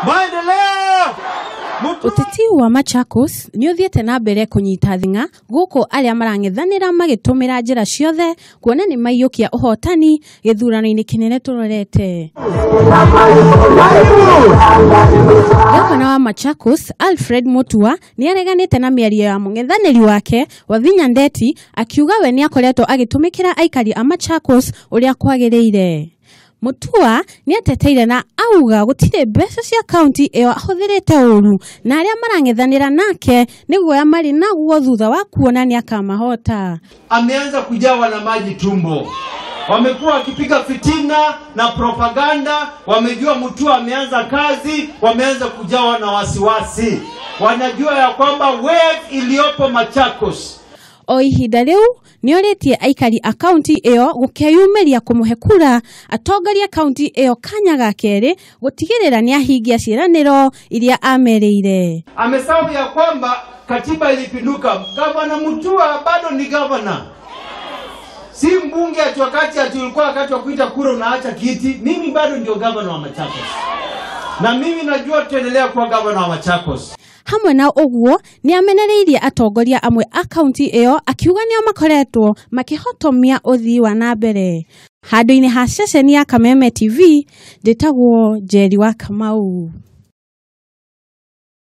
Maendeleo! Ũteti wa Machakos nĩ ũthiĩte na mbere kũnyita thing'a gũkũ arĩa marang'ethanĩra magĩtũmĩra njĩra ciothe kuona nĩ maiyũkia ũhotani gĩthurano-inĩ kĩnene tũrorete. Gavana wa Machakos Alfred Mutua nĩ areganĩte na mĩario ya mũng'ethanĩri wake Wavinya Ndeti akiuga we nĩ akoretwo agĩtũmĩkĩra aikari a Machakos ũrĩa kwagĩrĩire. Mutua nĩ ateteire na auga gũtirĩ mbeca cia kaunti ĩyo ahũthĩrĩte ũru na arĩa marang'ethanĩra nake nĩ guoya marĩ naguo thutha wa kuona nĩ akamahota. Ameanza kujawa na maji tumbo. Wamekuwa wakipiga fitina na propaganda, wamejua Mutua ameanza kazi, wameanza kujawa na wasiwasi. Wanajua ya kwamba wave iliyopo Machakos. O ihinda rĩu nĩorĩtie aikari a kaunti ĩyo gũkeyumĩria kũmũhe kura atongoria kaunti ĩyo kanya ga kerĩ gũtigĩrĩra nĩahingia ciĩranĩro iria amerĩire. Amesahau ya kwamba katiba ilipinduka. Gavana Mutua bado ni gavana, si mbunge ati wakati ati ulikuwa wakati wa kuita kura unaacha kiti. Mimi bado ndio gavana wa Machakos, na mimi najua tutaendelea kuwa gavana wa Machakos. Hamwe na ũguo nĩ amenereirie atongoria amwe a kaunti ĩyo akiuga nĩo makoretwo makĩhotomia ũthii wa na mbere. Handũ-inĩ ha ceceni ya Kameme TV, ndĩtagwo Njeri wa Kamau.